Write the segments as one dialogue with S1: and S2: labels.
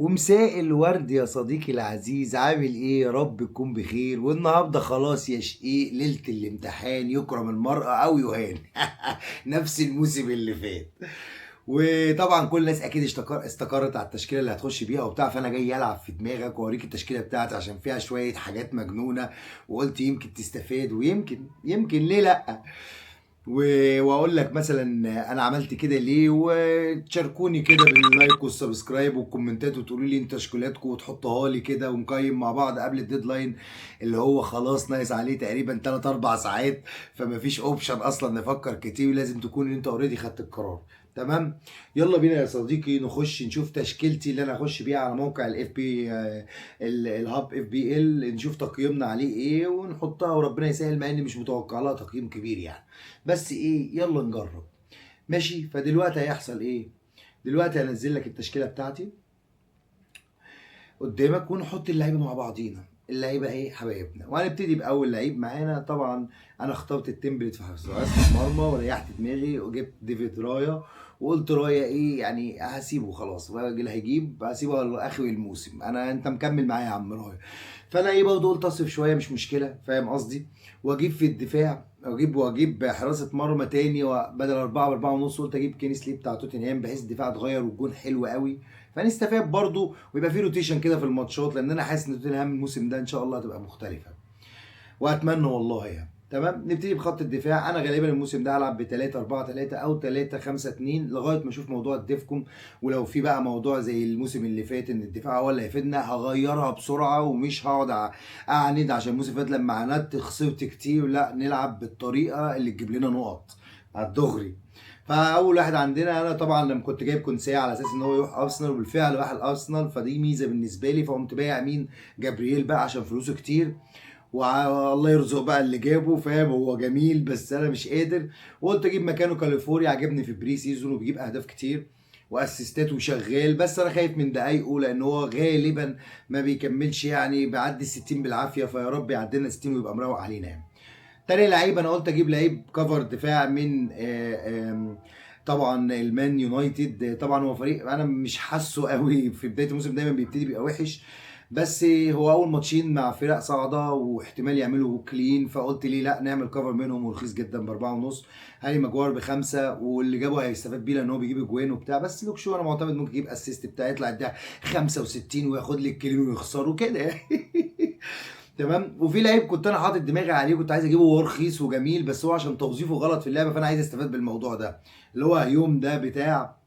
S1: ومساء الورد يا صديقي العزيز، عامل ايه؟ يا رب تكون بخير. والنهارده خلاص يا شقيق ليلة الامتحان، يكرم المرأة او يهان. نفس الموسم اللي فات. وطبعا كل الناس اكيد استقرت على التشكيلة اللي هتخش بيها وبتاع، فانا جاي العب في دماغك واوريك التشكيلة بتاعتي عشان فيها شوية حاجات مجنونه، وقلت يمكن تستفاد، ويمكن ليه لا، واقول لك مثلا انا عملت كده ليه. وتشاركوني كده بال like وال subscribe والكومنتات، وتقولوا لي انت تشكيلاتكم وتحطوها لي كده، ونقيم مع بعض قبل ال deadline اللي هو خلاص ناقص عليه تقريبا 3 4 ساعات، فما فيش option اصلا نفكر كتير، ولازم تكون انت already خدت القرار. تمام، يلا بينا يا صديقي نخش نشوف تشكيلتي اللي انا هخش بيها على موقع ال FP ال Hub FPL، نشوف تقييمنا عليه ايه ونحطها، وربنا يسهل، مع اني مش متوقع لها تقييم كبير يعني، بس ايه يلا نجرب. ماشي، فدلوقتي هيحصل ايه؟ دلوقتي هنزل لك التشكيلة بتاعتي قدامك، ونحط اللعيبة مع بعضينا. اللعيبة اهي حبايبنا، وهنبتدي باول لعيب معانا. طبعا انا اخترت ال template في حراسة المرمى وريحت دماغي، وجبت ديفيد رايا، وقلت رايا ايه يعني، هسيبه خلاص، الراجل هيجيب، هسيبه لاخر الموسم، انا انت مكمل معايا يا عم رايا. فانا ايه برضه قلت اصرف شوية مش مشكلة، فاهم قصدي، واجيب في الدفاع، واجيب حراسة مرمى تاني، بدل 4 ب 4.5 قلت اجيب كينسلي بتاع توتنهام، بحيث الدفاع اتغير والجون حلو قوي، فنستفاد برضو، ويبقى في rotation كده في الماتشات، لان انا حاسس ان توتنهام الموسم ده ان شاء الله هتبقى مختلفة، واتمنى والله يعني. تمام، نبتدي بخط الدفاع. انا غالبا الموسم ده هلعب ب 3 4 3 او 3 5 2 لغاية ما اشوف موضوع ال div com، ولو في بقى موضوع زي الموسم اللي فات ان الدفاع هو اللي هيفيدنا هغيرها بسرعة، ومش هقعد اعند، عشان الموسم اللي فات لما عندت خسرت كتير. لا، نلعب بالطريقة اللي تجيب لنا نقط على الدغري. فاول واحد عندنا، انا طبعا لما كنت جايب كونسيه على اساس ان هو يروح ارسنال، وبالفعل راح الارسنال، فدي ميزة بالنسبة لي. فقمت بايع مين؟ جابرييل بقى عشان فلوسه كتير، والله يرزق بقى اللي جابه، فاهم، هو جميل بس انا مش قادر. وقلت اجيب مكانه كاليفوري، عجبني في pre-season وبيجيب اهداف كتير واسيستات وشغال، بس انا خايف من دقايقه لان هو غالبا ما بيكملش، يعني بيعدي ال 60 بالعافية، فيا رب يعدينا 60 ويبقى مروق علينا يعني. تاني لعيب انا قلت اجيب لعيب cover دفاع من طبعا المان يونايتد. طبعا هو فريق انا مش حاسه قوي في بداية الموسم، دايما بيبتدي بيبقى وحش، بس هو اول ماتشين مع فرق صاعده واحتمال يعملوا clean، فقلت ليه لا نعمل cover منهم، ورخيص جدا ب 4.5. هاري ماجوار ب 5، واللي جابه هيستفاد بيه لان هو بيجيب اجوان وبتاع، بس لوك شو انا معتمد ممكن يجيب assist بتاع، يطلع الدقيقة 65 وياخد لي ال clean ويخسره كده. تمام. وفي لعيب كنت انا حاطط دماغي عليه، كنت عايز اجيبه وهو رخيص وجميل، بس هو عشان توظيفه غلط في اللعبة، فانا عايز استفاد بالموضوع ده، اللي هو هيوم ده بتاع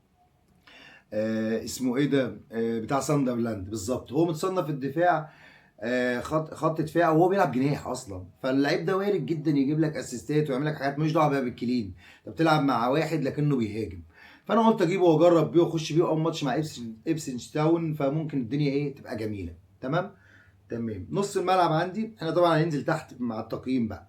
S1: اسمه ايه ده، بتاع ساندرلاند بالظبط. هو متصنف في الدفاع، خط دفاع، وهو بيلعب جناح اصلا، فاللعيب ده وارد جدا يجيب لك اسيستات ويعمل لك حاجات مش دعوه بقى بال clean، انت بتلعب مع واحد لكنه بيهاجم. فانا قلت اجيبه واجرب بيه واخش بيه اول ماتش مع ابسنج تاون، فممكن الدنيا ايه تبقى جميلة. تمام تمام. نص الملعب عندي احنا طبعا هننزل تحت مع التقييم بقى.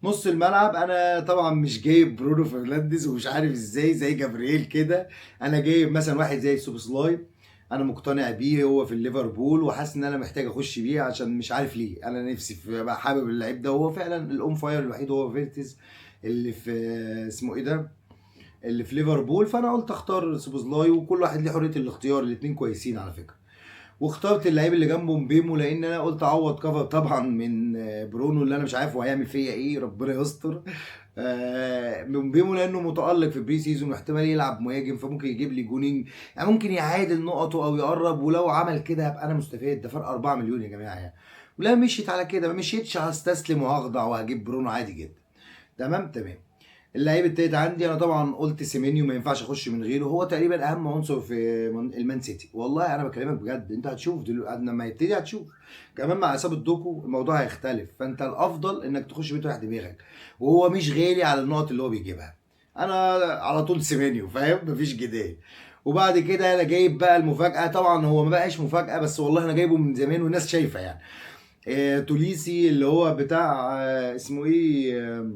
S1: نص الملعب انا طبعا مش جايب برونو فرنانديز، ومش عارف ازاي زي جابرييل كده، انا جايب مثلا واحد زي سوبوسلاي، انا مقتنع بيه، هو في الليفربول، وحاسس ان انا محتاج اخش بيه عشان مش عارف ليه انا نفسي في بقى، حابب اللعيب ده، وهو فعلا ال on fire الوحيد هو فيرتز اللي في اسمه ايه ده اللي في ليفربول. فانا قلت اختار سوبوسلاي، وكل واحد ليه حرية الاختيار، الاثنين كويسين على فكرة. واخترت اللعيب اللي جنبه مبيمو، لان انا قلت اعوض cover طبعا من برونو اللي انا مش عارف هو هيعمل فيا ايه، ربنا يستر. مبيمو لانه متالق في pre-season واحتمال يلعب مهاجم، فممكن يجيب لي جونين، يعني ممكن يعادل نقطة او يقرب، ولو عمل كده هبقى انا مستفاد، ده فرق 4 مليون يا جماعة يعني. ولا مشيت على كده، ما مشيتش هستسلم وهخضع وهجيب برونو عادي جدا. تمام تمام. اللعيب التالت عندي انا طبعا قلت سيمينيو ما ينفعش اخش من غيره، هو تقريبا اهم عنصر في المان سيتي، والله انا بكلمك بجد، انت هتشوف دلوقتي لما يبتدي هتشوف كمان مع اصابه دوكو الموضوع هيختلف، فانت الافضل انك تخش بيه تريح دماغك، وهو مش غالي على النقط اللي هو بيجيبها. انا على طول سيمينيو، فاهم، مفيش جدال. وبعد كده انا جايب بقى المفاجاة، طبعا هو ما بقاش مفاجاة بس والله انا جايبه من زمان والناس شايفه يعني، توليسي اللي هو بتاع اسمه ايه،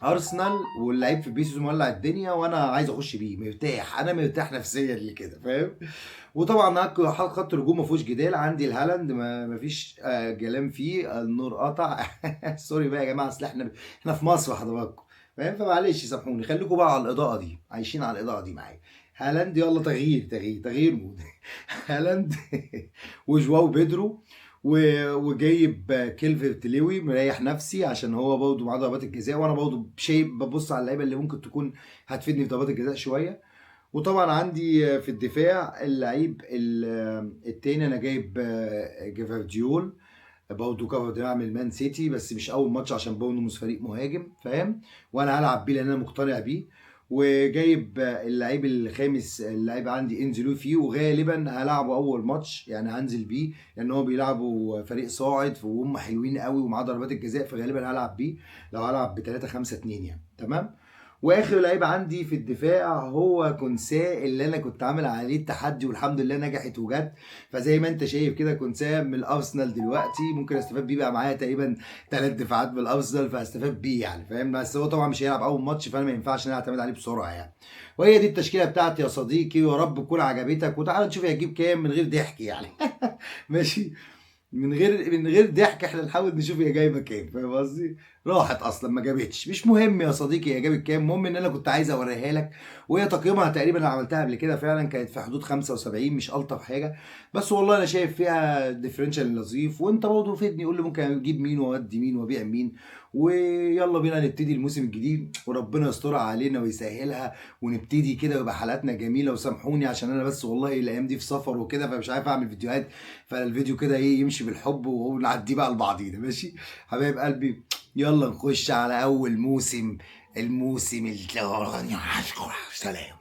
S1: ارسنال، واللعيب في pre-season مولع الدنيا، وانا عايز اخش بيه مرتاح، انا مرتاح نفسيا لكده، فاهم. وطبعا خط الهجوم ما فيهوش جدال، عندي الهالاند ما فيش كلام فيه، النور قطع. sorry بقى يا جماعة، اصل احنا في مصر حضراتكم، فاهم، فمعلش سامحوني، خليكم بقى على الاضاءة دي، عايشين على الاضاءة دي معايا. هالاند، يلا تغيير تغيير تغيير mood. هالاند وجواو بيدرو وجايب كيلفرت ليوي، مريح نفسي عشان هو برضه معاه ضربات الجزاء، وانا برضه شيء ببص على اللعيبة اللي ممكن تكون هتفيدني في ضربات الجزاء شوية. وطبعا عندي في الدفاع اللعيب التاني، انا جايب جفارديول برضه كفر دفاع من مان سيتي، بس مش اول ماتش عشان بورنموث فريق مهاجم، فاهم؟ وانا هلعب بيه لان انا مقتنع بيه. وجايب اللعيب الخامس، اللعيب عندي انزلو فيه، وغالبا هلعبه اول ماتش، يعني هنزل بيه لان هو بيلعبوا فريق صاعد وهم حلوين قوي ومعاه ضربات الجزاء، فغالبا هلعب بيه لو هلعب ب 3-5-2 يعني، تمام. واخر لعيب عندي في الدفاع هو كونسا، اللي انا كنت عامل عليه التحدي والحمد لله نجحت وجت. فزي ما انت شايف كده كونسا من الارسنال دلوقتي ممكن استفاد بيه، بقى معايا تقريبا 3 دفاعات من الارسنال فهستفاد بيه يعني، فاهم؟ بس هو طبعا مش هيلعب اول ماتش، فانا ما ينفعش ان انا اعتمد عليه بسرعة يعني. وهي دي التشكيلة بتاعتي يا صديقي، ويا رب تكون عجبتك. وتعالى نشوف هي هتجيب كام من غير ضحك يعني. ماشي، من غير ضحك احنا نحاول نشوف هي جايبه كام، فاهم قصدي؟ راحت اصلا ما جابتش، مش مهم يا صديقي هي جابت كام، المهم ان انا كنت عايز اوريها لك. وهي تقييمها تقريبا انا عملتها قبل كده فعلا كانت في حدود 75، مش الطف حاجة، بس والله انا شايف فيها differential لطيف. وانت برضه فيدني، قول لي ممكن اجيب مين واودي مين وابيع مين، ويلا بينا نبتدي الموسم الجديد، وربنا يسترها علينا ويسهلها ونبتدي كده ويبقى حلقاتنا جميلة. وسامحوني عشان انا بس والله الايام دي في سفر وكده، فمش عارف اعمل فيديوهات، فالفيديو كده ايه يمشي بالحب ونعديه بقى لبعضينا. ماشي حبايب قلبي، يلا نخش على اول موسم، الموسم اللي سلام.